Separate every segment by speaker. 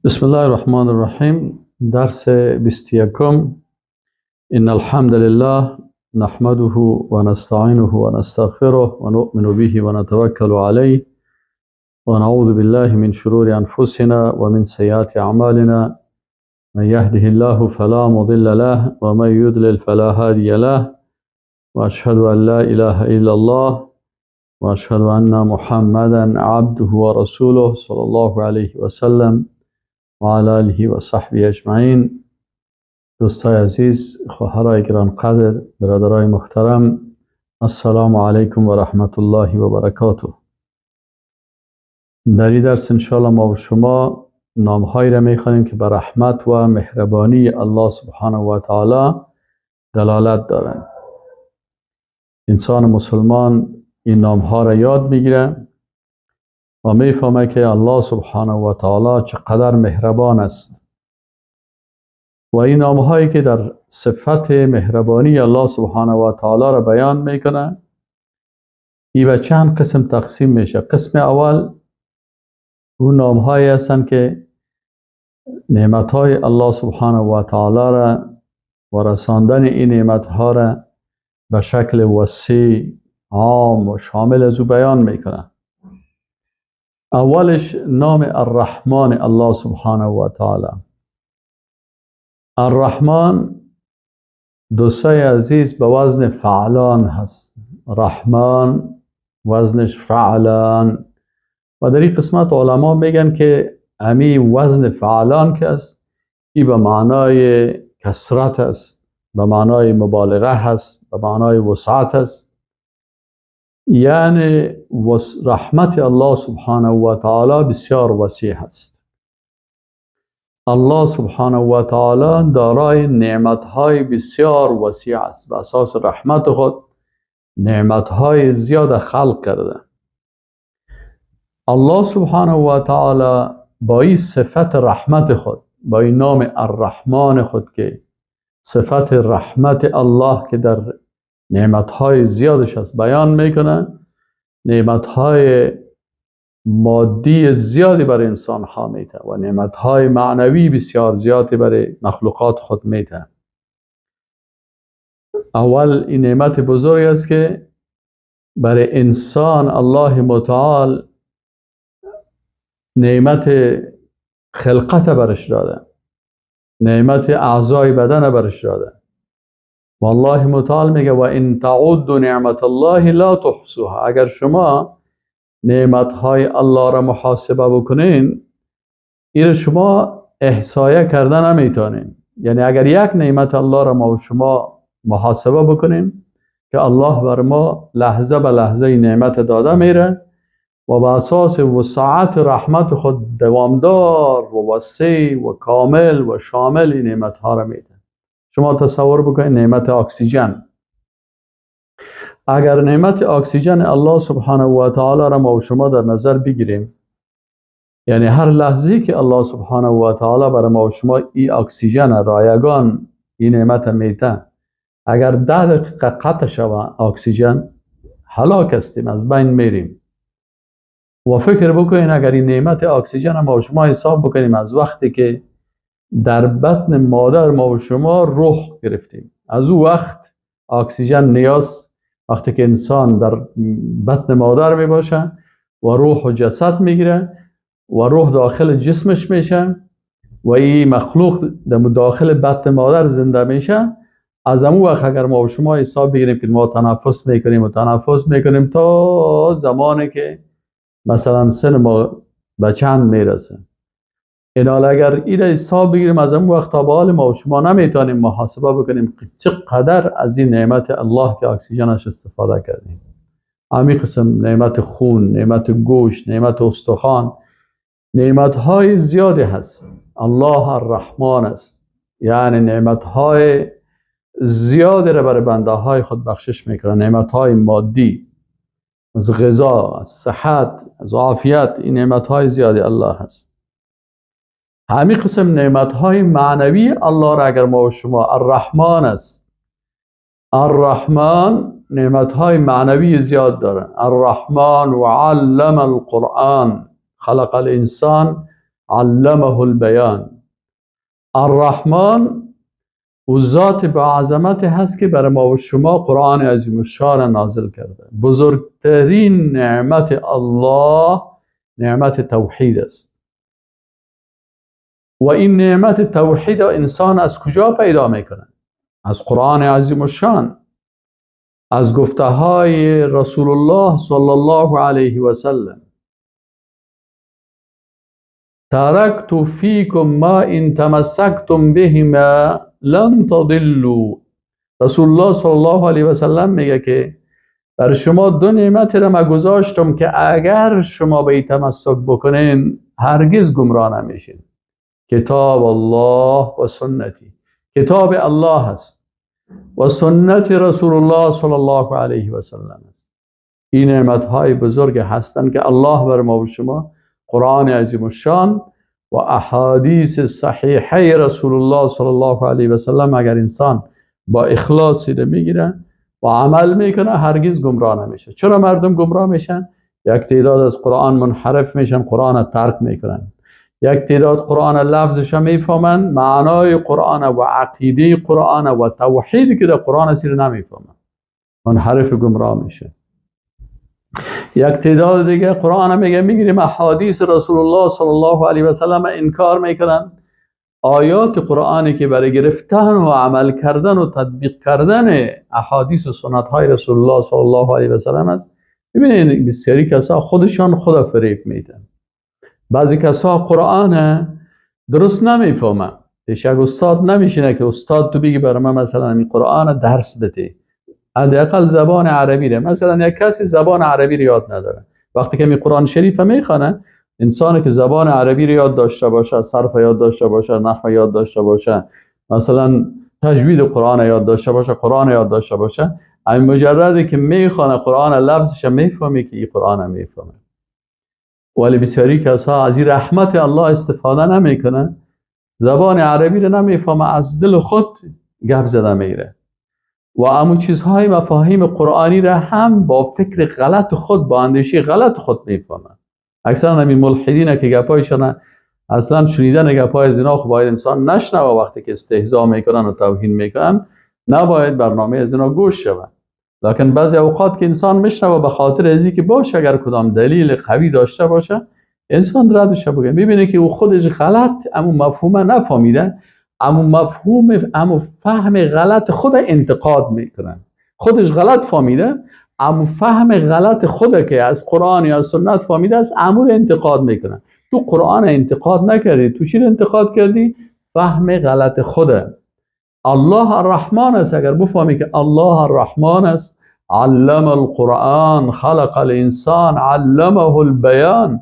Speaker 1: بسم الله الرحمن الرحیم. درس 21. ان الحمد لله نحمده ونستعینه ونستغفره ونؤمن به ونتوکل علیه ونعوذ بالله من شرور انفسنا ومن سیئات اعمالنا. من يهده الله فلا مضل له ومن يضلل فلا هادي له واشهد ان لا اله الا الله واشهد ان محمدا عبده ورسوله صلى الله عليه وسلم وعلى آله و صحبه اجمعین. دوستای عزیز، خواهرای گرانقدر، برادرای محترم، السلام علیکم و رحمت الله و برکاته. در این درس انشاءالله ما و شما نامهایی را میخوانیم که به رحمت و مهربانی الله سبحانه و تعالی دلالت دارند. انسان مسلمان این نامها را یاد میگیره و میفهمه که الله سبحانه و تعالی چقدر مهربان است و این نامهایی که در صفت مهربانی الله سبحانه و تعالی را بیان میکنه ای به چند قسم تقسیم میشه. قسم اول اون نامهایی هستند که نعمتهای الله سبحانه و تعالی را و رساندن این نعمتها را به شکل وسیع، عام و شامل از او بیان میکنه. اولش نام الرحمن الله سبحانه و تعالی. الرحمن دوستای عزیز به وزن فعلان هست. رحمان وزنش فعلان و در این قسمت علما میگن که امی وزن فعلان که است ای به معنای کثرت است، به معنای مبالغه هست، به معنای وسعت است. یعنی رحمت الله سبحانه و تعالی بسیار وسیع است. الله سبحانه و تعالی دارای نعمتهای بسیار وسیع است. به اساس رحمت خود نعمتهای زیاد خلق کرده. الله سبحانه و تعالی با این صفت رحمت خود، با این نام الرحمن خود که صفت رحمت الله که در نعمتهای زیادش است بیان میکنه، نعمتهای مادی زیادی برای انسان ها میده و نعمتهای معنوی بسیار زیادی برای مخلوقات خود میده. اول این نعمت بزرگ است که برای انسان الله متعال نعمت خلقت برش داده، نعمت اعضای بدن برش داده. والله متعال میگه و ان تعدوا نعمت الله لا تحصوها. اگر شما نعمتهای الله را محاسبه بکنین، این شما احصایه کردن نمیتونین. یعنی اگر یک نعمت الله را ما و شما محاسبه بکنیم که الله بر ما لحظه به لحظه این نعمت داده میره و به اساس وسعت رحمت خود دوامدار و وسیع و کامل و شامل این نعمتها را میده. شما تصور بکنید نعمت اکسیژن. اگر نعمت اکسیژن الله سبحانه و تعالی را ما و شما در نظر بگیریم، یعنی هر لحظه که الله سبحانه و تعالی برای ما و شما این اکسیژن رایگان این نعمت میده، اگر 10 دقیقه قطع شود اکسیژن، هلاک هستیم، از بین میریم. و فکر بکنین اگر این نعمت اکسیژن ما و شما حساب بکنیم از وقتی که در بطن مادر ما و شما روح گرفتیم، از او وقت اکسیژن نیاز، وقتی که انسان در بطن مادر می باشه و روح و جسد میگیره و روح داخل جسمش میشه و این مخلوق در داخل بطن مادر زنده میشه، از اون وقت اگر ما و شما حساب بگیریم که ما تنفس میکنیم و تنفس میکنیم تا زمانی که مثلا سن ما به چند میرسه، این حال اگر این حساب بگیریم از اون وقت تا به حال ما و شما نمیتونیم محاسبه بکنیم چقدر از این نعمت الله که اکسیژنش استفاده کردیم. همین قسم نعمت خون، نعمت گوشت، نعمت استخوان، نعمتهای زیادی هست. الله الرحمن است، یعنی نعمتهای زیادی را برای بنده های خود بخشش میکنه. نعمتهای مادی، از غذا، از صحت، از عافیت، این نعمتهای زیادی الله هست. همین قسم نعمتهای معنوی الله را اگر ما و شما، الرحمن است، الرحمن نعمتهای معنوی زیاد داره. الرحمن و علم القرآن، خلق الانسان علمه البیان. الرحمن او ذات با عظمت هست که برای ما و شما قرآن عظیم الشان نازل کرده. بزرگترین نعمت الله نعمت توحید است. و این نعمت توحید انسان از کجا پیدا میکنه؟ از قرآن عظیم الشان، از گفته های رسول الله صلی الله علیه و سلم. ترکت فیکم ما ان تمسکتم بهما لن تضلوا. رسول الله صلی الله علیه و سلم میگه که بر شما دو نعمت را ما گذاشتم که اگر شما به تمسک بکنین هرگز گمراه نمیشین. کتاب الله و سنتی. کتاب الله هست و سنت رسول الله صلی الله علیه و سلم است. این نعمت های بزرگ هستند که الله بر ما و شما قرآن عظیم الشان و احادیث صحیحه رسول الله صلی الله علیه و سلم اگر انسان با اخلاص میگیره و عمل میکنه هرگز گمراه نمیشه. چرا مردم گمراه میشن؟ یک تعداد از قرآن منحرف میشن، قرآن ترک میکنن. یک تعداد قرآن لفظش میفهمن، معنای قرآن و عقیده قرآن و توحیدی که در قرآن است رو نمیفهمن، منحرف گمراه میشه. یک تعداد دیگه قرآن میگه میگیریم احادیث رسول الله صلی الله علیه و سلم انکار میکنن. آیات قرآنی که برای گرفتن و عمل کردن و تطبیق کردن احادیث و سنت های رسول الله صلی الله علیه و سلم است. ببینید بسیاری کسا خودشان خدا فریب میدن. بعضی کسا قرآن درست نمیفهمن. پیش یک استاد نمیشینه که استاد تو بگی برای من مثلا این قرآن درس بده، حداقل زبان عربی رو. مثلا یک کسی زبان عربی رو یاد نداره، وقتی که می قرآن شریف میخوانه، انسانی که زبان عربی رو یاد داشته باشه، صرف یاد داشته باشه، نحو یاد داشته باشه، مثلا تجوید قرآن یاد داشته باشه، قرآن یاد داشته باشه، این مجردی که میخوانه قرآن لفظش میفهمه که این قرآن میفهمه. ولی بسیاری کسا از این رحمت الله استفاده نمیکنه، زبان عربی رو نمیفهمه، از دل خود گپ زده میره و امو چیزهای مفاهیم قرآنی را هم با فکر غلط خود، با اندیشه غلط خود میفهمه. اکثرا همین ملحدین که گپایشان اصلا شنیدن گپای از اینا خب باید انسان نشنوه. وقتی که استهزا میکنن و توهین میکنن نباید برنامه از اینا گوش شود. لکن بعضی اوقات که انسان میشنوه به خاطر ازی که باشه، اگر کدام دلیل قوی داشته باشه انسان ردش بگه. میبینه که او خودش غلط امو مفهوم نفهمیده، امو مفهوم امو فهم غلط خود انتقاد میکنه. خودش غلط فهمیده، امو فهم غلط خود که از قرآن یا سنت فهمیده است امو انتقاد میکنه. تو قرآن انتقاد نکردی، تو چی انتقاد کردی؟ فهم غلط خوده. الله الرحمن است. اگر بفهمی که الله الرحمن است، علم القرآن، خلق الانسان، علمه البیان،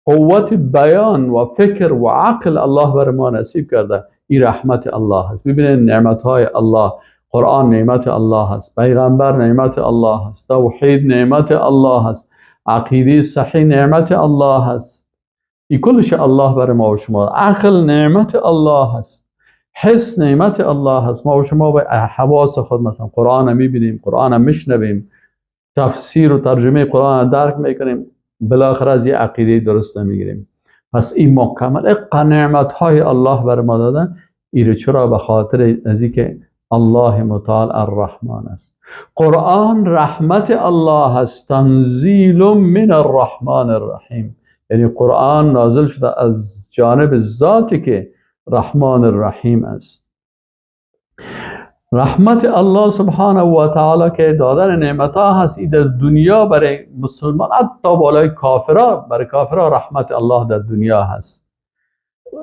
Speaker 1: قوت بیان و فکر و عقل الله بر ما نصیب کرده. این رحمت الله است. ببینید نعمت های الله، قرآن نعمت الله است، پیغمبر نعمت الله است، توحید نعمت الله است، عقیده صحیح نعمت الله است. این کلش الله بر ما و شما. عقل نعمت الله است، حس نعمت الله است. ما و شما با حواس خود مثلا قرآن میبینیم، قرآن میشنویم، تفسیر و ترجمه قرآن درک میکنیم، بالاخره از یه عقیده درست نمیگیریم. پس این مکمل نعمت های الله بر ما دادن. این چرا؟ به خاطر از اینکه الله متعال الرحمن است. قرآن رحمت الله است، تنزیل من الرحمن الرحیم. یعنی قرآن نازل شده از جانب ذاتی که رحمان الرحیم است. رحمت الله سبحانه و تعالی که دادن نعمت ها هست، این در دنیا برای مسلمان حتی بالای کافرها، برای کافرها رحمت الله در دنیا هست.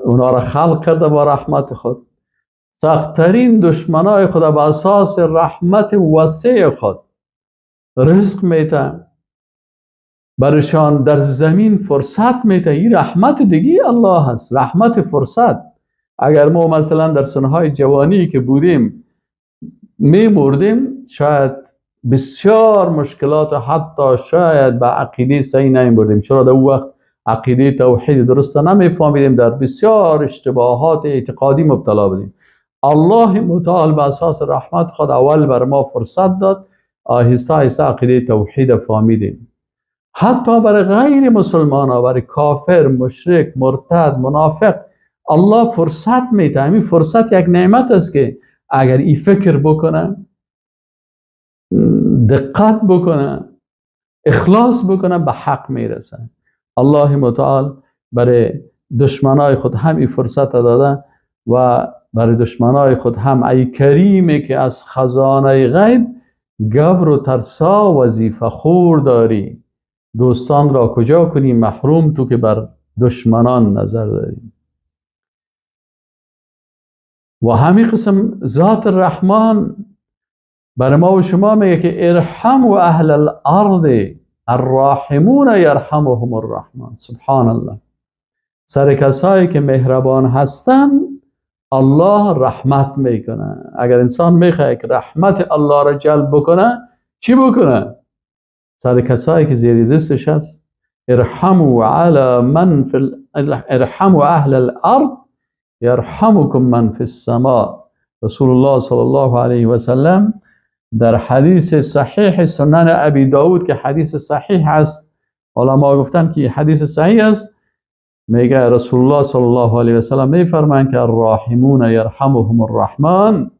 Speaker 1: اونا را خلق کرده با رحمت خود. سختترین دشمنای خود به اساس رحمت وسیع خود رزق میته، برشان در زمین فرصت میته. این رحمت دیگه الله هست، رحمت فرصت. اگر ما مثلا در سنهای جوانی که بودیم میمردیم، شاید بسیار مشکلات، حتی شاید به عقیده صحیح نمیبردیم. چرا؟ در وقت عقیده توحید درست نمیفهمیدیم، در بسیار اشتباهات اعتقادی مبتلا بودیم. الله متعال به اساس رحمت خود اول بر ما فرصت داد، آهسته آهسته عقیده توحید فهمیدیم. حتی برای غیر مسلمان ها، برای کافر، مشرک، مرتد، منافق الله فرصت میده. همین فرصت یک نعمت است که اگر این فکر بکنه، دقت بکنه، اخلاص بکنه، به حق میرسه. الله متعال برای دشمنای خود هم این فرصت داده و برای دشمنای خود هم ای کریمی که از خزانه غیب گبر و ترسا وظیفه خور داری، دوستان را کجا کنی محروم تو که بر دشمنان نظر داری. و همین قسم ذات الرحمن برای ما و شما میگه که ارحموا اهل الارض الراحمون یرحمهم الرحمن. سبحان الله، سر کسایی که مهربان هستن الله رحمت میکنه. اگر انسان میخواد که رحمت الله را جلب بکنه چی بکنه؟ سر کسایی که زیر دستش هست. ارحموا علی من فی ارحموا اهل الارض یرحمکم من فی السماء. رسول الله صلی الله علیه و سلم در حدیث صحیح سنن ابی داود که حدیث صحیح است، علما گفتن که حدیث صحیح است، میگه رسول الله صلی الله علیه و سلم میفرمایند که الراحمون یرحمهم الرحمن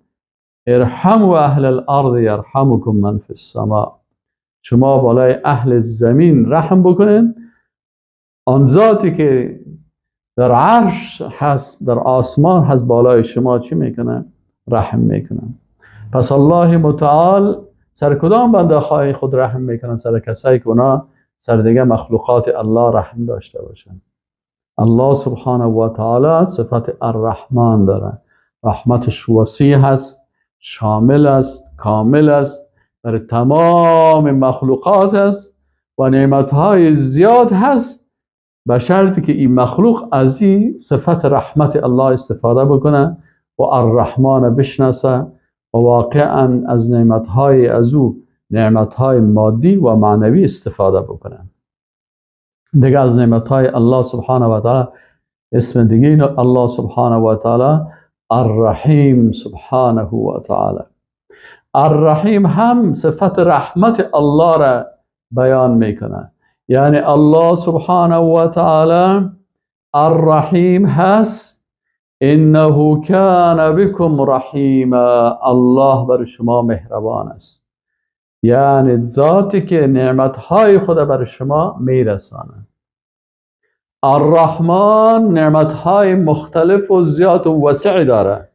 Speaker 1: ارحموا اهل الارض یرحمکم من فی السماء. شما بالای اهل زمین رحم بکنین، آن ذاتی که در عرش هست، در آسمان هست، بالای شما چی میکنه؟ رحم میکنه. پس الله متعال سر کدام بنده های خود رحم میکنه؟ سر کسایی که اونا سر دیگه مخلوقات الله رحم داشته باشن. الله سبحانه و تعالی صفت الرحمن داره، رحمتش وسیع هست، شامل است، کامل است، برای تمام مخلوقات است و نعمتهای زیاد هست، به شرطی که این مخلوق از این صفت رحمت الله استفاده بکنه و الرحمن بشناسه و واقعا از نعمتهای از او، نعمتهای مادی و معنوی استفاده بکنه. دیگه از نعمتهای الله سبحانه و تعالی اسم دیگه الله سبحانه و تعالی الرحیم سبحانه و تعالی. الرحیم هم صفت رحمت الله را بیان میکنه، یعنی الله سبحانه و تعالی الرحیم هست. انه کان بكم رحیما، الله بر شما مهربان است، یعنی ذاتی که نعمتهای خود بر شما میرسانه. الرحمن نعمتهای مختلف و زیاد و وسیع داره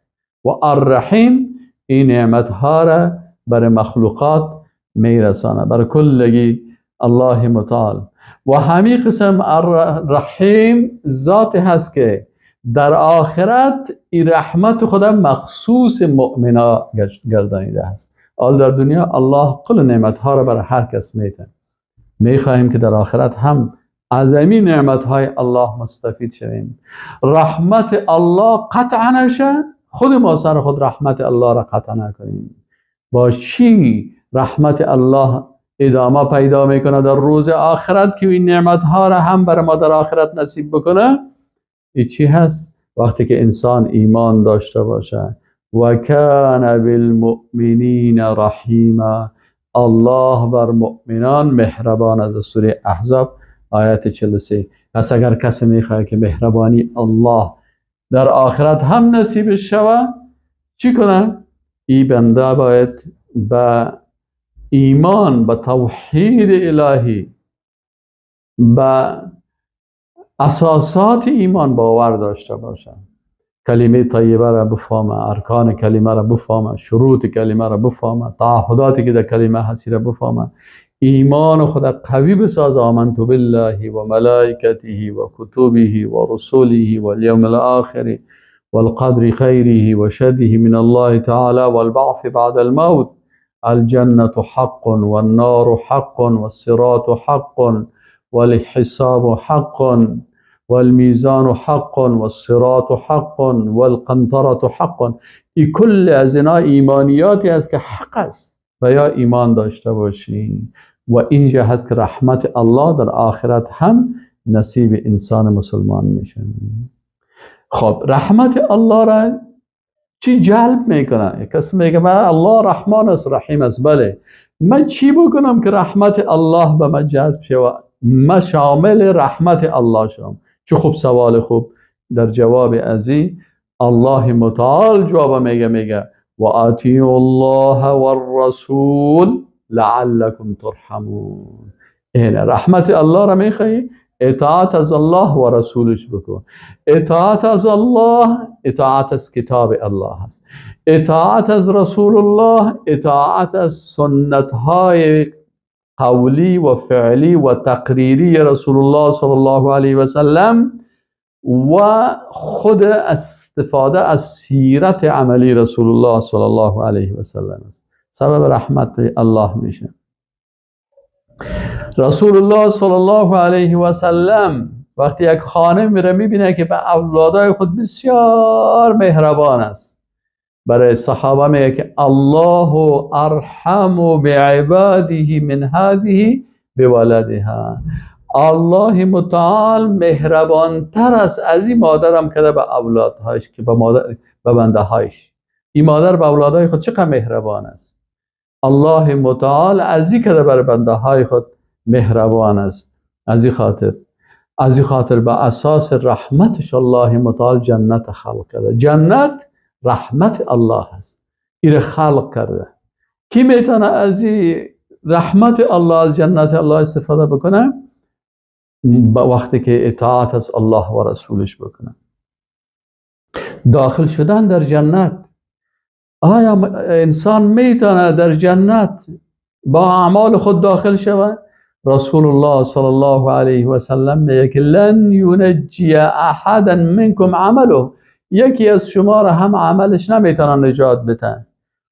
Speaker 1: و الرحیم این نعمتها را بر مخلوقات میرسانه، بر کلگی الله متعال. و همین قسم الرحیم ذات هست که در آخرت این رحمت خدا مخصوص مؤمنا گردانیده است. حال در دنیا الله کل نعمتها را بر هر کس میده. میخواهیم که در آخرت هم از این نعمتهای الله مستفید شویم. رحمت الله قطع نشه، خود ما سر خود رحمت الله را قطع نکنیم. با چی رحمت الله ادامه پیدا میکنه در روز آخرت که این نعمتها را هم بر ما در آخرت نصیب بکنه؟ این چی هست؟ وقتی که انسان ایمان داشته باشه. و کان بالمؤمنین رحیما، الله بر مؤمنان مهربان است. سوره احزاب آیت 43. پس اگر کسی میخواد که مهربانی الله در آخرت هم نصیبش شوه، چی کنه؟ ای بنده باید به ایمان، به توحید الهی، به اساسات ایمان باور داشته باشه. کلمه طیبه را بفهمه، ارکان کلمه را بفهمه، شروط کلمه را بفهمه، تعهداتی که در کلمه هستی را بفهمه، ایمان خود قوی بساز. آمنت بالله و ملائکته و کتبه و رسوله و الیوم الاخر والقدر خیره و شره من الله تعالی والبعث بعد الموت. الجنة حق والنار حق والصراط حق والحساب حق والمیزان حق والصراط حق والقنطرة حق. ای کل از اینا ایمانیاتی است که حق است و یا ایمان داشته باشیم. و اینجا هست که رحمت الله در آخرت هم نصیب انسان مسلمان میشه. خب رحمت الله را چی جلب میکنه؟ کسی میگه من الله رحمان است رحیم است، بله من چی بکنم که رحمت الله به من جذب شه و ما شامل رحمت الله شم؟ چه خوب سوال خوب. در جواب ازی الله متعال جواب میگه و اطیعوا الله والرسول لعلكم ترحمون. اینه رحمت الله را میخوایی؟ اطاعت از الله و رسولش بکن. اطاعت از الله اطاعت از کتاب الله است. اطاعت از رسول الله اطاعت از سنت های قولی و فعلی و تقریری رسول الله صلی الله علیه و سلم و خود استفاده از سیرت عملی رسول الله صلی الله علیه و سلم است. سبب رحمت الله میشه. رسول الله صلی الله علیه و سلم وقتی یک خانه میره میبینه که به اولادای خود بسیار مهربان است. برای صحابه میگه که الله ارحم بعباده من هذه بولدها. الله متعال مهربان تر است از این مادرم که به اولادهایش، که به مادر به بنده هایش. این مادر به اولادهای خود چقدر مهربان است. الله متعال از این که بر بنده های خود مهربان است. از این خاطر به اساس رحمتش الله متعال جنت خلق کرده. جنت رحمت الله است، این خلق کرده. کی میتونه از این رحمت الله، از جنت الله استفاده بکنه؟ با وقتی که اطاعت از الله و رسولش بکنه. داخل شدن در جنت، آیا انسان میتونه در جنت با اعمال خود داخل شود؟ رسول الله صلی الله علیه و سلم میگه که لن ینجی احدا منکم عمله، یکی از شما را هم عملش نمیتونه نجات بده.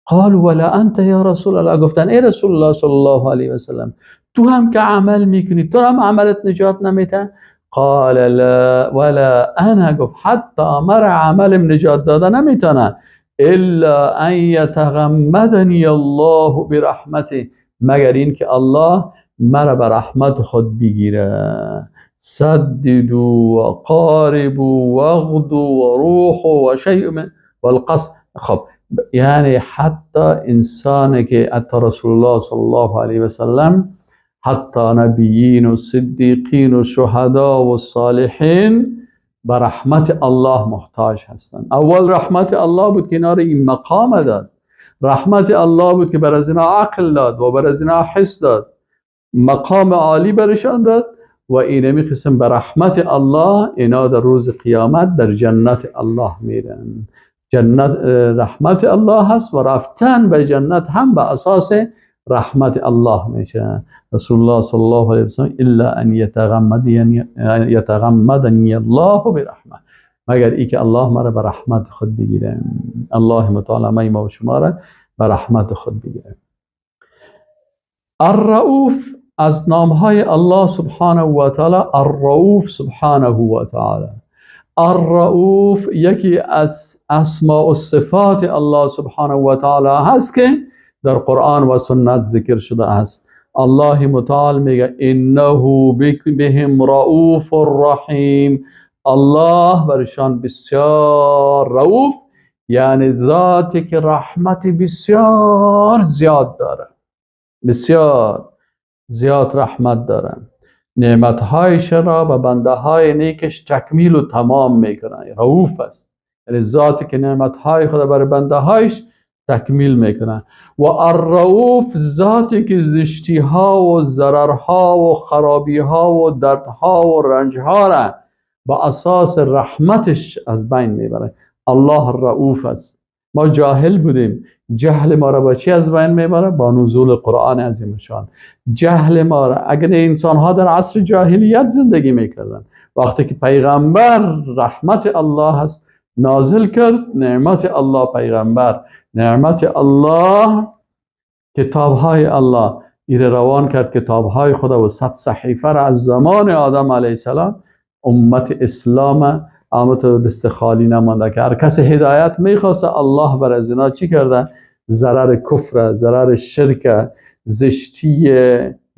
Speaker 1: قالوا ولا انت یا رسول الله، گفتن ای رسول الله صلی الله علیه و سلم تو هم که عمل میکنی، تو هم عملت نجات نمیده؟ قال لا ولا انا، گفت حتی مرا عملم نجات داده نمیتونه، الا ان یتغمدنی الله برحمته، مگر این که الله مرا به رحمت خود بگیره. سددوا و قاربوا واغدوا و روحوا و شیء من والقصد. خب یعنی حتی انسانی که حتی رسول الله صلی الله علیه و سلم، حتی نبیین و صدیقین و شهدا و صالحین به رحمت الله محتاج هستند. اول رحمت الله بود که اینا را این مقام داد، رحمت الله بود که بر از اینا عقل داد و بر از اینا حس داد، مقام عالی برشان داد و اینمی قسم به رحمت الله اینا در روز قیامت در جنت الله میرن. جنت رحمت الله هست و رفتن به جنت هم به اساس رحمت الله میشه. رسول الله صلی الله علیه و سلم الا ان یتغمدنی الله برحمه، مگر ای که الله مرا به رحمت خود بگیره. الله متعال ما و شما را به رحمت خود بگیره. الرؤوف از نامهای الله سبحانه و تعالی، الرؤوف سبحانه و تعالی. الرؤوف یکی از اسماء و صفات الله سبحانه و تعالی هست که در قرآن و سنت ذکر شده است. الله متعال میگه انه بهم رؤوف رحیم، الله برشان بسیار رؤوف، یعنی ذاتی که رحمت بسیار زیاد داره، بسیار زیاد رحمت داره، نعمتهایش را به بنده های نیکش تکمیل و تمام میکنه. رؤوف است، یعنی ذاتی که نعمتهای خود بر بنده هایش تکمیل میکنه. و الرؤوف ذاتی که زشتی ها و ضررها و خرابی ها و دردها و رنج ها را با اساس رحمتش از بین میبره. الله الرؤوف است. ما جاهل بودیم، جهل ما را با چی از بین میبره؟ با نزول قرآن عظیم شان. جهل ما را، اگر انسان ها در عصر جاهلیت زندگی میکردن، وقتی که پیغمبر رحمت الله است نازل کرد، نعمت الله پیغمبر، نعمت الله کتاب های الله ایره روان کرد، کتاب های خدا و 100 صحیفه را از زمان آدم علیه السلام امت اسلام امت دست خالی نمانده که هر کس هدایت میخواسته الله بر از اینا چی کرده؟ ضرر کفر، ضرر شرک، زشتی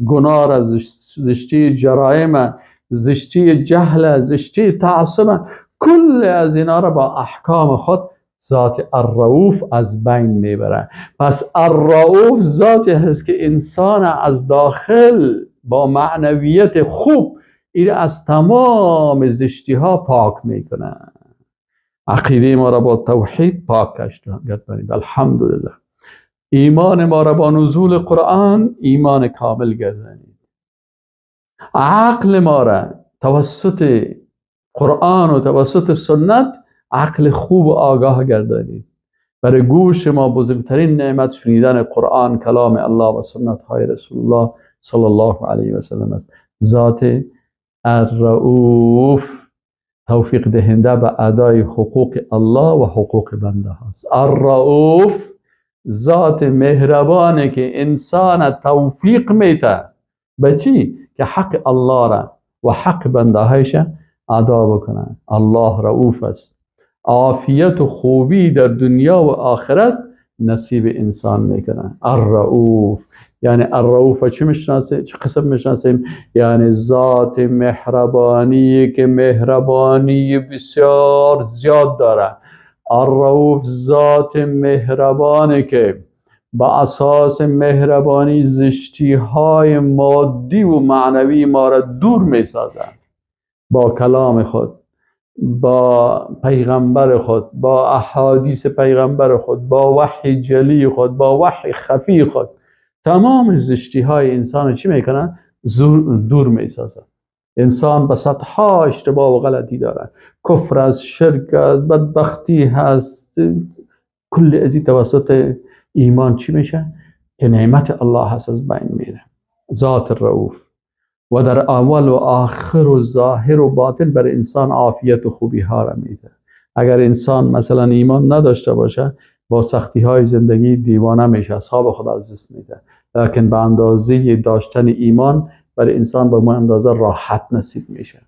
Speaker 1: گناه، زشتی جرایم، زشتی جهل، زشتی تعصب، کل از اینا را با احکام خود ذات الرؤوف از بین میبره. پس الرؤوف ذاتی هست که انسان از داخل با معنویت خوب این از تمام زشتی ها پاک میکنه. عقیده ما را با توحید پاک گردانید، الحمدلله. ایمان ما را با نزول قرآن ایمان کامل گردانید. عقل ما را توسط قرآن و توسط سنت عقل خوب و آگاه گردانید. برای گوش ما بزرگترین نعمت شنیدن قرآن، کلام الله و سنت های رسول الله صلی الله علیه و سلم است. ذات الرؤوف توفیق دهنده به ادای حقوق الله و حقوق بنده هاست. الرؤوف ذات مهربانه که انسان توفیق میده به چی؟ که حق الله را و حق بنده هایش ادا بکنه. الله رؤوف است. عافیت و خوبی در دنیا و آخرت نصیب انسان میکنه. الرؤوف یعنی الرؤوف چی میشناسیم؟ چه قسم میشناسیم؟ یعنی ذات مهربانی که مهربانی بسیار زیاد داره. الرؤوف ذات مهربانی که با اساس مهربانی زشتی های مادی و معنوی ما را دور میسازد. با کلام خود، با پیغمبر خود، با احادیث پیغمبر خود، با وحی جلی خود، با وحی خفی خود، تمام زشتی های انسان چی میکنن؟ دور میسازن. انسان به صدها اشتباه و غلطی داره، کفر است، شرک است، بدبختی هست، کل ازی توسط ایمان چی میشه؟ که نعمت الله هست از بین میره. ذات الرؤوف و در اول و آخر و ظاهر و باطن بر انسان عافیت و خوبی ها را میده. اگر انسان مثلا ایمان نداشته باشه، با سختی های زندگی دیوانه میشه، اصحاب خود از دست میده. لکن به اندازه داشتن ایمان بر انسان به اندازه راحت نصیب میشه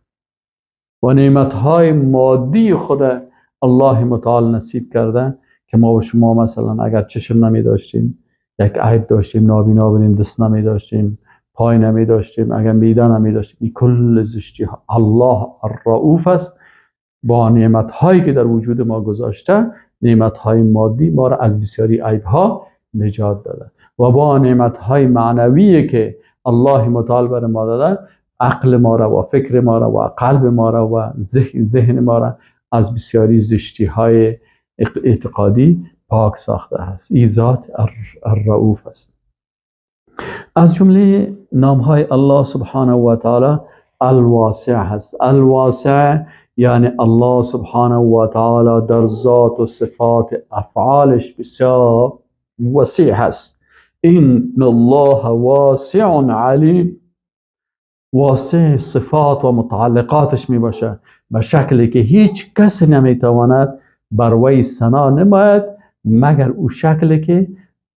Speaker 1: و نعمت های مادی خود الله متعال نصیب کرده که ما و شما مثلا اگر چشم نمی داشتیم، یک عیب داشتیم، نابینا بودیم، دست نمی داشتیم، پای نمی داشتیم، اگر میده نمی داشتیم، این کل زشتی ها الله الرؤوف است. با نعمت هایی که در وجود ما گذاشته، نعمت های مادی ما را از بسیاری عیب ها نجات داده و با نعمت های معنوی که الله متعال بر ما داده، عقل ما را و فکر ما را و قلب ما را و ذهن ما را از بسیاری زشتی های اعتقادی پاک ساخته است. این ذات الرؤوف است. از جمله نام های الله سبحانه و تعالی الواسع هست. الواسع یعنی الله سبحانه و تعالی در ذات و صفات افعالش بسیار وسیع هست. ان الله واسع علیم. واسع صفات و متعلقاتش می باشه به شکلی که هیچ کسی نمیتواند بر وی ثنا نماید مگر او شکلی که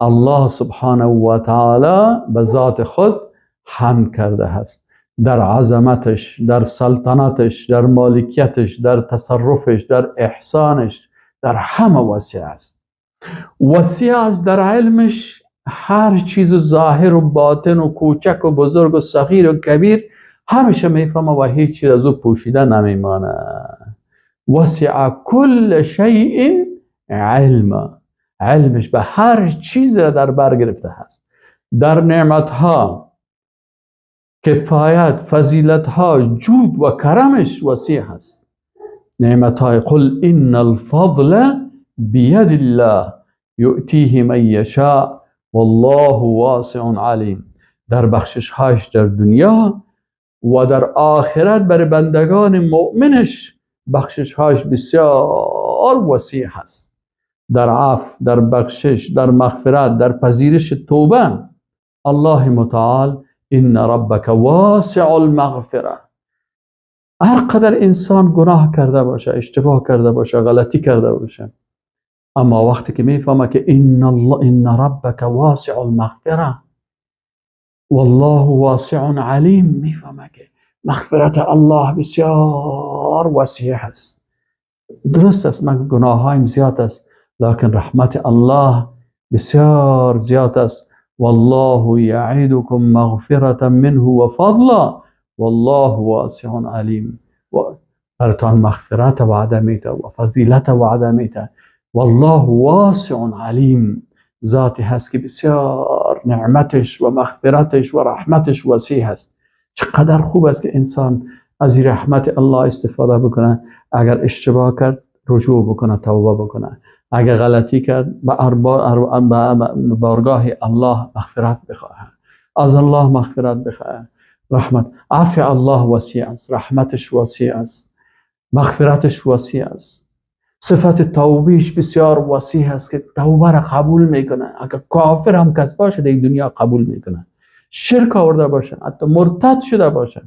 Speaker 1: الله سبحانه و تعالی به ذات خود حمد کرده است. در عظمتش، در سلطنتش، در مالکیتش، در تصرفش، در احسانش، در همه وسیع است. وسیع است در علمش، هر چیز ظاهر و باطن و کوچک و بزرگ و صغیر و کبیر همیشه میفهمه و هیچ چیز از او پوشیده نمیمانه. وسع کل شیء علما، علمش به هر چیز را در بر گرفته هست. در نعمتها، کفایت، فضیلتها، جود و کرمش وسیع هست. نعمتهای قل ان الفضل بید الله یؤتیه من یشاء والله واسع علیم. در بخششهاش در دنیا و در آخرت بر بندگان مؤمنش بخششهاش بسیار وسیع هست. در عفو، در بخشش، در مغفرت، در پذیرش توبه الله متعال ان ربک واسع المغفره. هر قدر انسان گناه کرده باشه، اشتباه کرده باشه، غلطی کرده باشه، اما وقتی که میفهمه که ان الله ان ربک واسع المغفره والله واسع علیم، میفهمه که مغفرت الله بسیار وسیع است. درست است من گناهایم زیاد است، لكن رحمت الله بسیار زیاد است. والله یعدکم مغفرة منه و فضلا والله واسع علیم. برتان مغفرت وعده میده و فضیلت وعده میده. والله واسع علیم. ذاتی هست که بسیار نعمتش و مغفرتش و رحمتش وسیع هست. چقدر خوب است که انسان از رحمت الله استفاده بکنه. اگر اشتباه کرد رجوع بکنه، توبه بکنه. اگر غلطی کرد به بارگاه الله مغفرت بخواهد، از الله مغفرت بخواهد. رحمت، عفو الله وسیع است، رحمتش وسیع است، مغفرتش وسیع است، صفت توبیش بسیار وسیع است که توبه را قبول میکنه. اگر کافر هم کس باشه در دنیا قبول میکنه، شرک آورده باشه، حتی مرتد شده باشه،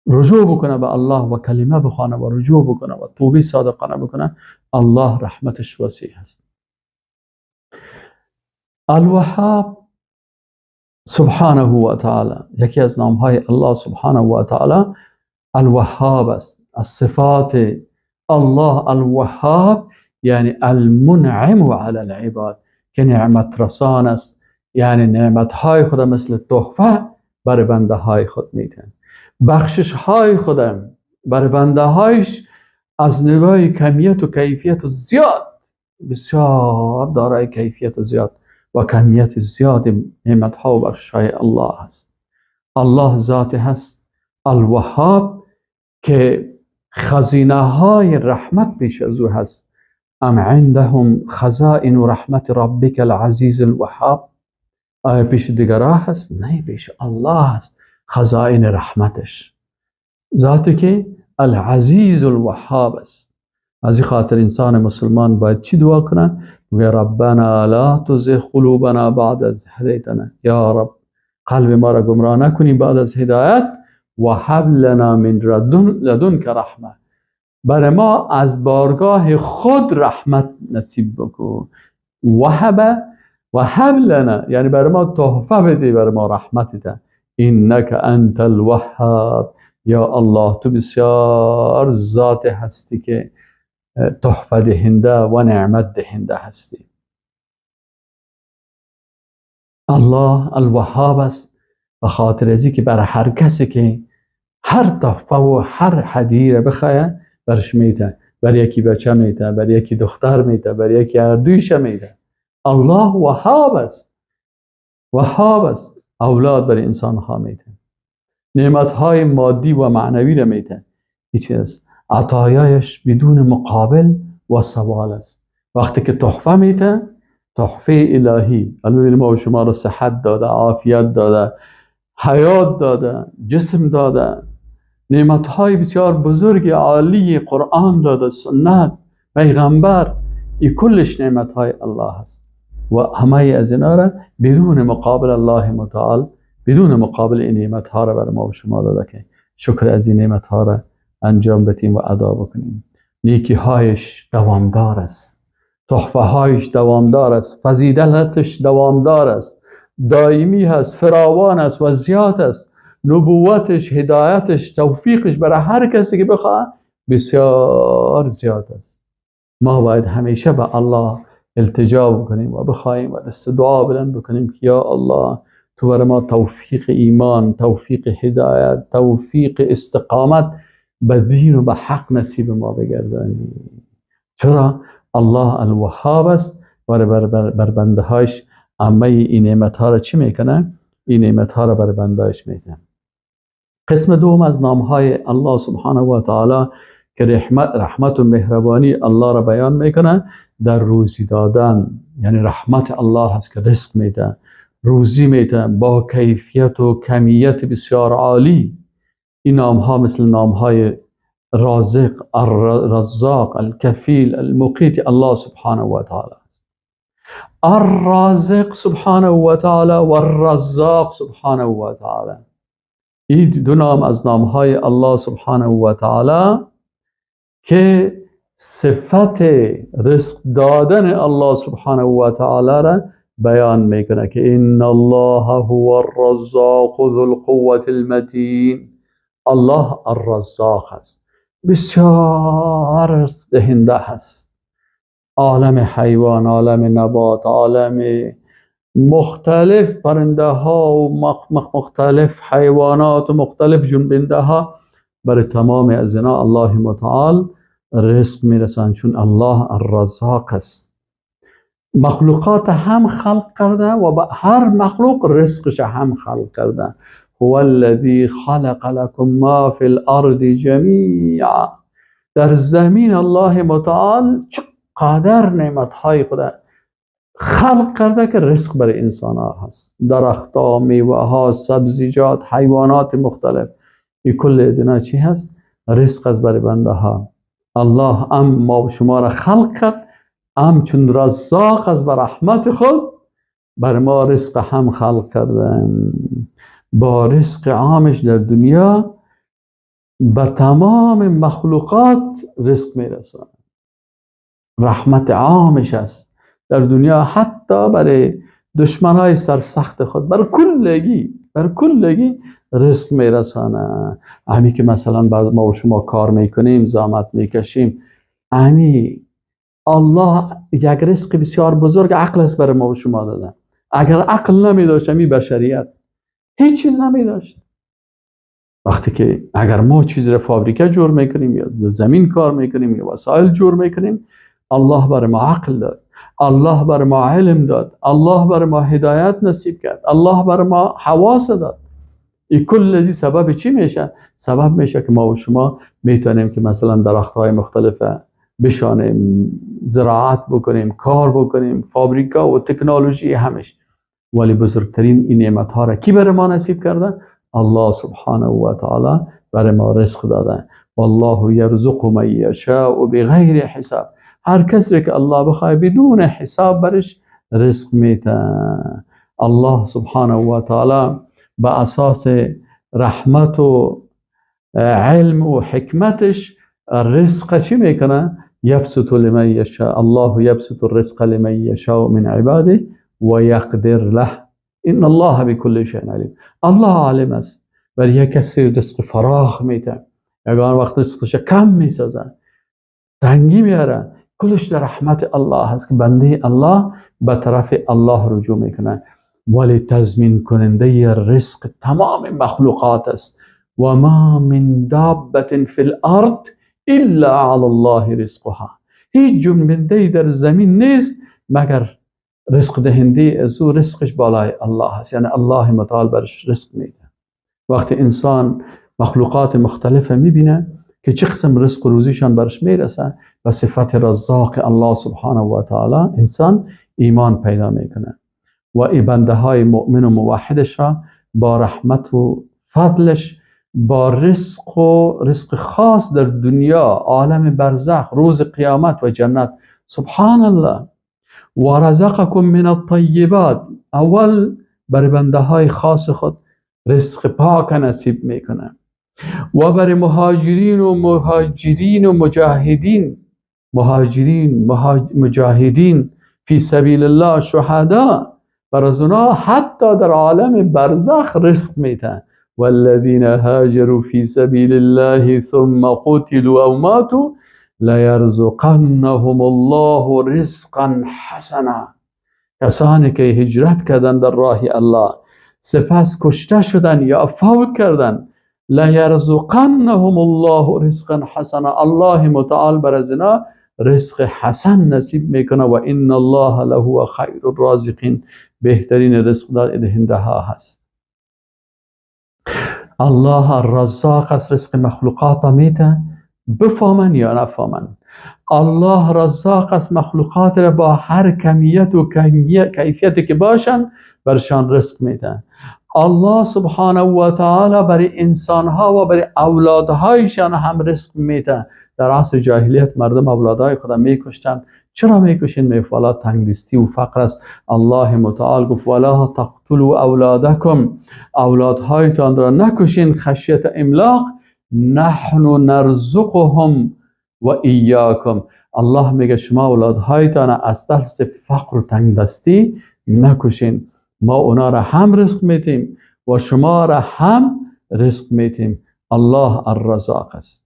Speaker 1: رجوع بکنه به الله و کلمه بخوانه و رجوع بکنه و توبه صادقانه بکنه، الله رحمتش وسیع است. الوهاب سبحانه و تعالی، یکی از نامهای الله سبحانه و تعالی الوهاب است. از صفات الله الوهاب یعنی المنعم علی العباد، که نعمت رسان است، یعنی نعمت های خود مثل تحفه بر بنده های خود میتن، بخشش های خودم بر بنده هایش از نگاه کمیت و کیفیت زیاد، بسیار دارای کیفیت زیاد و کمیت زیاد نعمت ها و بخشش های الله است. الله ذات هست الوهاب که خزینه های رحمت پیش از او هست. ام عندهم خزائن رحمت ربک العزیز الوهاب. آیا پیش دیگرها هست؟ نه، پیش الله هست خزائن رحمتش، ذاتی که العزیز الوهاب است. از این خاطر انسان مسلمان باید چی دعا کنه؟ میگه ربنا لا تزغ قلوبنا بعد از هدیتنا، یا رب قلب ما را گمراه نکنی بعد از هدایت، و هب لنا من لدنک رحمه، برای ما از بارگاه خود رحمت نصیب بکن. وهب لنا یعنی برای ما تحفه بده، برای ما رحمت ده. انک انت الوهاب، یا الله تو بسیار ذات هستی که تحفه دهنده و نعمت دهنده هستی. الله الوهاب است به خاطر ازی که برای هر کسی که هر تحفه و هر هدیه بخواه برش میده، بر یکی بچه میده، بر یکی دختر میده، بر یکی هر دویش میده. الله وهاب است، وهاب است. اولاد برای انسان ها میده، نعمت های مادی و معنوی را میده. هیچ است عطایایش بدون مقابل و سوال است. وقتی که تحفه میده، تحفه الهی، البته ما و شما را صحت داده، عافیت داده، حیات داده، جسم داده، نعمت های بسیار بزرگ عالی، قرآن داده، سنت، پیغمبر، این کلش نعمت های الله است و همه از اینا را بدون مقابل الله متعال، بدون مقابل این نعمت ها را بر ما و شما داده که شکر از این نعمت ها را انجام بدیم و ادا بکنیم. نیکی هایش دوامدار است، تحفه هایش دوامدار است، فضیلتش دوامدار است، دائمی هست، فراوان است و زیاد است. نبوتش، هدایتش، توفیقش برای هر کسی که بخواه بسیار زیاد است. ما باید همیشه به الله التجا بکنیم و بخواهیم و دست دعا بلند بکنیم که یا الله تو برای ما توفیق ایمان، توفیق هدایت، توفیق استقامت به دین و به حق نصیب ما بگردانی. چرا؟ الله الوهاب است و بر بنده هایش همه این نعمت ها را چی میکنه؟ این نعمت ها را بر بنده هایش میده. قسم دوم از نام های الله سبحانه و تعالی که رحمت و مهربانی الله را بیان میکنه در روزی دادن، یعنی رحمت الله هست که رزق میده، روزی میده با کیفیت و کمیت بسیار عالی. این نام ها مثل نام های رازق، الرزاق، الکفیل، المقیت الله سبحانه و تعالی است. الرازق سبحانه و تعالی و الرزاق سبحانه و تعالی، این دو نام از نام های الله سبحانه و تعالی که صفت رزق دادن الله سبحانه و تعالی را بیان میکنه که ان الله هو الرزاق ذو القوة المتین. الله الرزاق است، بسیار رزق دهنده هست. عالم حیوان، عالم نبات، عالم مختلف پرنده ها و مختلف حیوانات و مختلف جنبنده ها، برای تمام از اینا الله متعال رزق میرسن، چون الله الرزاق است. مخلوقات هم خلق کرده و به هر مخلوق رزقش هم خلق کرده. هو الذی خلق لكم ما فی الارض جمیعا. در زمین الله متعال چقدر نعمتهای خدا خلق کرده که رزق برای انسان ها هست. درختها، میوه ها، سبزیجات، حیوانات مختلف، این کل از اینا چی هست؟ رزق از برای بنده ها. الله هم ما شما را خلق کرد، هم چون رزاق از بر رحمت خود بر ما رزق هم خلق کرده. با رزق عامش در دنیا بر تمام مخلوقات رزق میرسانه. رحمت عامش است در دنیا، حتی برای دشمنای سرسخت خود، بر کلگی رزق میرسانه. همی که مثلا بعد ما و شما کار میکنیم، زحمت میکشیم، همی الله یک رزق بسیار بزرگ عقل است برای ما و شما داده. اگر عقل نمیداشت همی بشریت هیچ چیز نمیداشت. وقتی که اگر ما چیز را فابریکه جور میکنیم یا زمین کار میکنیم یا وسایل جور میکنیم، الله بر ما عقل داد، الله بر ما علم داد، الله بر ما هدایت نصیب کرد، الله بر ما حواس داد. این کل سبب چی میشه؟ سبب میشه که ما و شما میتونیم که مثلا درختهای مختلف بشانیم، زراعت بکنیم، کار بکنیم، فابریکا و تکنولوژی همش. ولی بزرگترین این نعمت ها را کی بر ما نصیب کرده؟ الله سبحانه و تعالی بر ما رزق داده. والله یرزق من یشاء بغیر حساب. هر کسی که الله بخواه بدون حساب برش رزق میده. الله سبحانه و تعالی به اساس رحمت و علم و حکمتش رزق چی میکنه؟ یبسط لمن یشاء، الله یبسط الرزق لمن یشاء من عباده و یقدر له ان الله بكل شیء علیم. الله عالم است. ولی یک کسی رزق فراخ میده، یگان وقت رزقش کم میسازه، تنگی میاره، کلش در رحمت الله هست که بنده الله به طرف الله رجوع میکنه. ولی تضمین کننده رزق تمام مخلوقات است. و ما من دابة فی الارض الا علی الله رزقها. هیچ جنبنده در زمین نیست مگر رزق دهنده از او رزقش بالای الله هست، یعنی الله متعال برش رزق میده. وقتی انسان مخلوقات مختلف میبینه که چه قسم رزق و روزیشان برش میرسه، به صفت رزاق الله سبحانه و تعالی انسان ایمان پیدا میکنه و ای بنده های مؤمن و موحدش را با رحمت و فضلش، با رزق و رزق خاص در دنیا، عالم برزخ، روز قیامت و جنت. سبحان الله. و رزقکم من الطیبات. اول بر بنده های خاص خود رزق پاک نصیب میکنه و بر مهاجرین و مجاهدین، مهاجرین، مجاهدین فی سبیل الله، شهدا، بر از اونا حتی در عالم برزخ رزق میتن. والذین هاجروا فی سبیل الله ثم قتلوا او ماتوا لیرزقنهم الله رزقا حسنا. کسانی که هجرت کردن در راه الله، سپس کشته شدن یا فوت کردن، لیرزقنهم الله رزقا حسنا، الله متعال بر از اینا رزق حسن نصیب میکنه. و ان الله لهو خیر الرازقین، بهترین رزق دهنده ها هست. الله الرزاق از رزق مخلوقات میده، بفهمن یا نفهمن. الله رزاق از مخلوقات را با هر کمیت و کیفیتی که باشن برشان رزق میده. الله سبحانه و تعالی برای انسانها و برای اولادهایشان هم رزق میده. در عصر جاهلیت مردم اولادهای خود میکشتن. چرا میکشین؟ میفوالا تنگدستی و فقر است. الله متعال گفت ولا تقتلوا اولادکم، اولادهایتان را نکشین خشیت املاق، نحن نرزقهم و ایاکم. الله میگه شما اولادهایتان از ترس فقر و تنگدستی نکشین، ما اونا را هم رزق میتیم و شما را هم رزق میتیم. الله الرزاق است.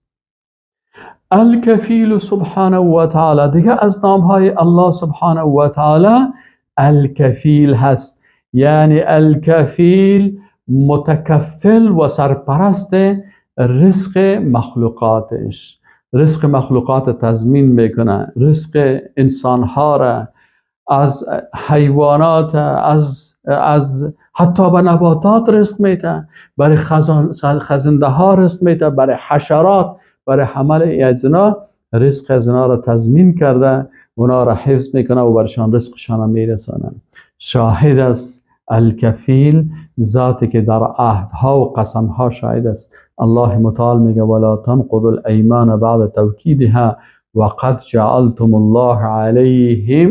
Speaker 1: الکفیل سبحانه و تعالی، دیگه از نامهای الله سبحانه و تعالی الکفیل هست، یعنی الکفیل متکفل و سرپرست رزق مخلوقاتش، رزق مخلوقات تضمین میکنه، رزق انسانها را، از حیوانات، از حتی به نباتات رزق میده، برای خزنده ها رزق میده، برای حشرات، برای حمل از اینا رزق از اینا را تضمین کرده، اونا را حفظ میکنه و برشان رزقشان میرسانه. شاهد است الکفیل، ذاتی که در عهدها و قسمها شاهد است. الله متعال میگه ولا تنقضوا الایمان بعد توکیدها وقد جعلتم الله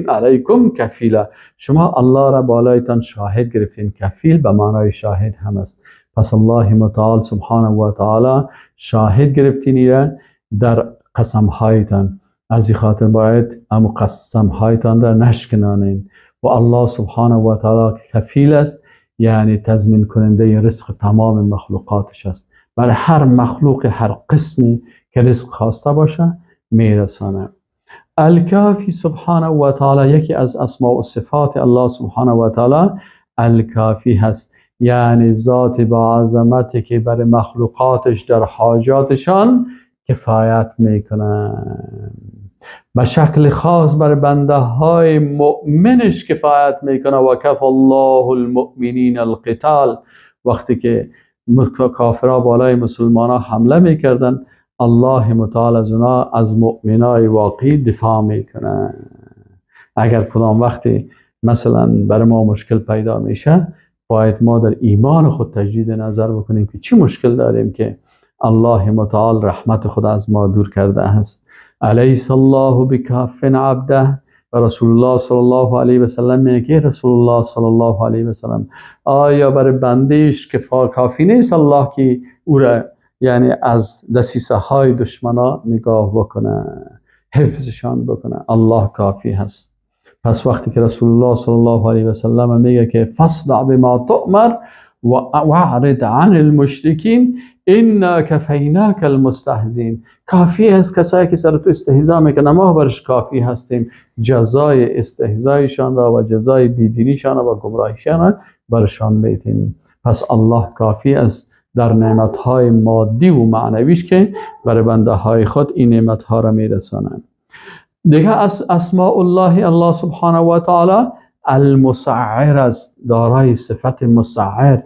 Speaker 1: علیکم کفیلا. شما الله را بالایتان شاهد گرفتین. کفیل به معنای شاهد هم است. پس الله متعال سبحانه و تعالی شاهد گرفتین در قسمهایتان. از این خاطر باید ام قسمهایتان را نشکنانین. و الله سبحانه و تعالی کفیل است، یعنی تضمین کننده رزق تمام مخلوقاتش است. برای هر مخلوق هر قسمی که رزق خواسته باشه میرسانه. الکافی سبحانه و تعالی یکی از اسماء و صفات الله سبحانه و تعالی الکافی هست، یعنی ذات با عظمتی که برای مخلوقاتش در حاجاتشان کفایت میکنه. به شکل خاص برای بنده های مؤمنش کفایت میکنه. و کف الله المؤمنین القتال. وقتی که کافرها بالای مسلمان ها حمله میکردن، الله متعال از اونا، از مؤمنای واقعی دفاع میکنه. اگر کدام وقتی مثلا برای ما مشکل پیدا میشه، باید ما در ایمان خود تجدید نظر بکنیم که چی مشکل داریم که الله متعال رحمت خود از ما دور کرده است. الیس الله بکاف عبده. و رسول الله صلی الله علیه و سلم میگه، رسول الله صلی الله علیه و سلم آیا برای بندهش که کافی نیست الله که او را یعنی از دسیسه های دشمنا نگاه بکنه، حفظشان بکنه؟ الله کافی هست. پس وقتی که رسول الله صلی الله علیه و سلم میگه که فاصدع بما تؤمر و واعرض عن المشرکین انا کفیناک المستهزئین. کافی هست کسایی که سر تو استهزا میکنه، ما برش کافی هستیم. جزای استهزایشان را و جزای بیدینیشان و گمراهیشان را برشان میدیم. پس الله کافی است در نعمتهای مادی و معنویش که برای بنده های خود این نعمتها را میرسانند. دیگه از اسماء الله، الله سبحانه و تعالی المسعر است، دارای صفت مسعر.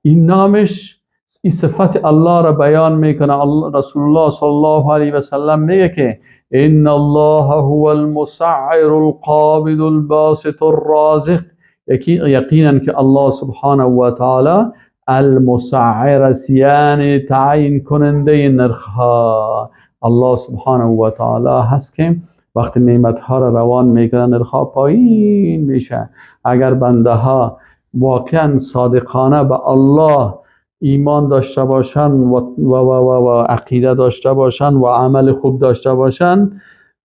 Speaker 1: این نامش، این صفت الله را بیان میکنه. رسول الله صلی الله علیه و سلم میگه که ان الله هو المسعر القابض الباسط الرازق. یقینا که الله سبحانه و تعالی المسعر است، یعنی تعیین کننده نرخها. الله سبحانه و تعالی هست که وقتی نعمت ها را روان میکنه نرخها پایین میشه. اگر بنده ها واقعا صادقانه به الله ایمان داشته باشن و عقیده داشته باشن و عمل خوب داشته باشن،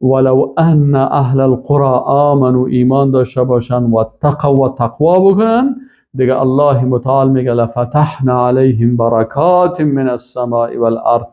Speaker 1: ولو ان اهل القرى آمنوا، ایمان داشته باشن و تقوا و تقوا بکنن، دیگه الله متعال میگه لفتحنا علیهم برکات من السماء والارض.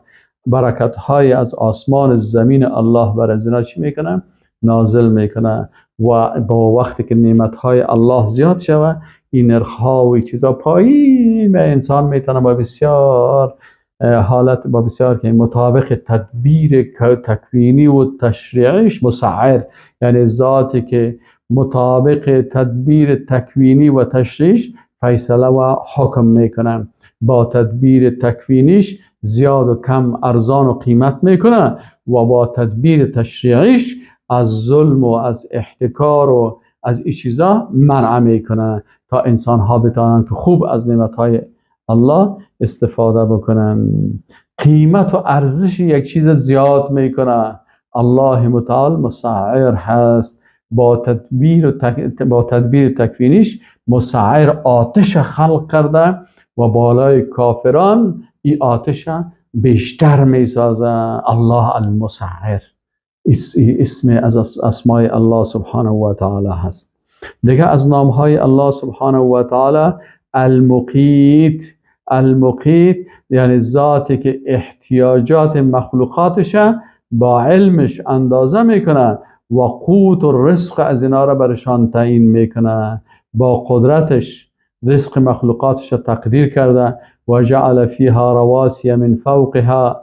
Speaker 1: برکت های از آسمان زمین الله بر از اینا چی میکنه؟ نازل میکنه. و با وقتی که نعمت های الله زیاد شوه، این نرخ ها و چیزا پایین به انسان میتونه با بسیار حالت، با بسیار که مطابق تدبیر تکوینی و تشریعش مسعر، یعنی ذاتی که مطابق تدبیر تکوینی و تشریعش فیصله و حکم میکنه. با تدبیر تکوینیش زیاد و کم، ارزان و قیمت میکنه و با تدبیر تشریعیش از ظلم و از احتکار و از این چیزا منع میکنه تا انسان ها بتوانند که خوب از نعمت های الله استفاده بکنن. قیمت و ارزش یک چیز زیاد میکنه. الله متعال مسعر هست. با تدبیر تکوینیش مسعر آتش خلق کرده و بالای کافران این آتش بیشتر میسازه. الله المسعر اسم از اسمای الله سبحانه و تعالی هست. دیگه از نامهای الله سبحانه و تعالی المقیت. المقیت یعنی ذاتی که احتیاجات مخلوقاتش با علمش اندازه میکنه و قوت و رزق از اینا را برشان تعیین میکنه. با قدرتش رزق مخلوقاتش تقدیر کرده و جعل فیها رواسی من فوقها.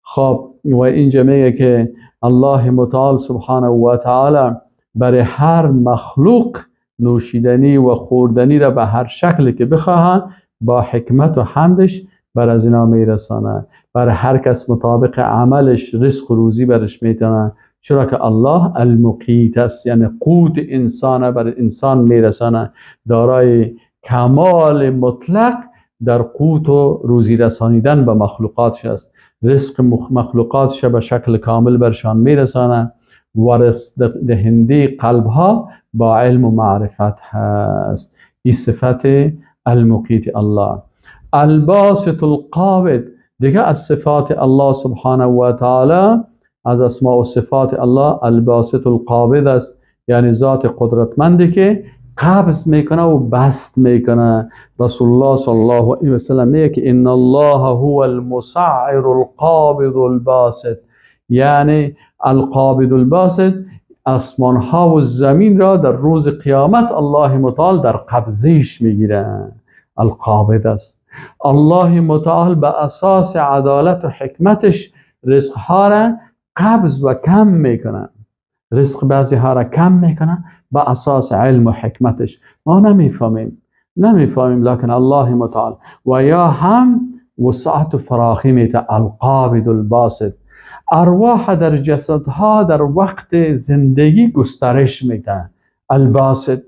Speaker 1: خب و اینجا میگه که الله متعال سبحانه و تعالی برای هر مخلوق نوشیدنی و خوردنی را به هر شکلی که بخواهند با حکمت و حمدش بر از اینا میرسانه. بر هر کس مطابق عملش رزق و روزی برش میتونه، چرا که الله المقیت است، یعنی قوت انسان بر انسان میرسانه، دارای کمال مطلق در قوت و روزی رسانیدن به مخلوقاتش است. رزق مخلوقاتش به شکل کامل برشان میرسانه و رزق دهنده قلب ها با علم و معرفت هست. این صفت المقیت الله. الباسط القابض، دیگه از صفات الله سبحانه و تعالی، از اسماء و صفات الله الباسط القابض است، یعنی ذات قدرتمندی که قبض میکنه و بسط میکنه. رسول الله صلی الله علیه و سلم میگه که ان الله هو المسعر القابض الباسط، یعنی القابض الباسط آسمان ها و زمین را در روز قیامت الله متعال در قبضش میگیره. القابض است. الله متعال به اساس عدالت و حکمتش رزق ها را قبض و کم میکنه، رزق بعضی ها را کم میکنه به اساس علم و حکمتش. ما نمیفهمیم، لکن الله متعال و یا هم وسعت و فراخی میته. القابض الباسط، ارواح در جسدها در وقت زندگی گسترش میده الباسط،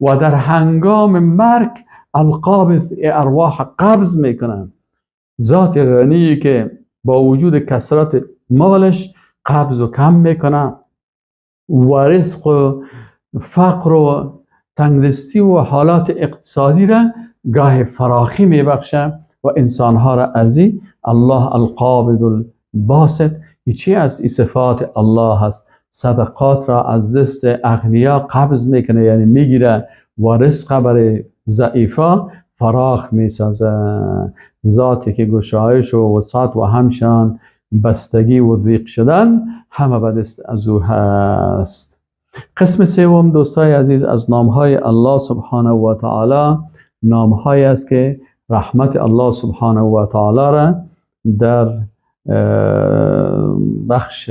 Speaker 1: و در هنگام مرگ القابض ارواح قبض میکنن. ذات غنی که با وجود کثرت مالش قبض و کم میکنه و رزق و فقر و تنگدستی و حالات اقتصادی را گاه فراخی میبخشه و انسانها را ازی الله القابض الباسط. چی از این صفات الله هست؟ صدقات را از دست اغنیا قبض میکنه، یعنی میگیره، و رزق برای ضعیفا فراخ میسازه. ذاتی که گشایش و وسعت و همشان بستگی و ضیق شدن همه به دست از او هست. قسم سوم دوستای عزیز از نامهای الله سبحانه و تعالی، نامهایی است که رحمت الله سبحانه و تعالی را در بخش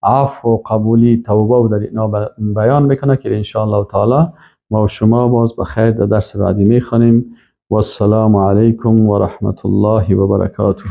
Speaker 1: عفو و قبولی توبه و در اینا بیان میکنه که انشاءالله تعالی ما و شما باز بخیر در درس بعدی میخوانیم. و السلام علیکم و رحمت الله و برکاته.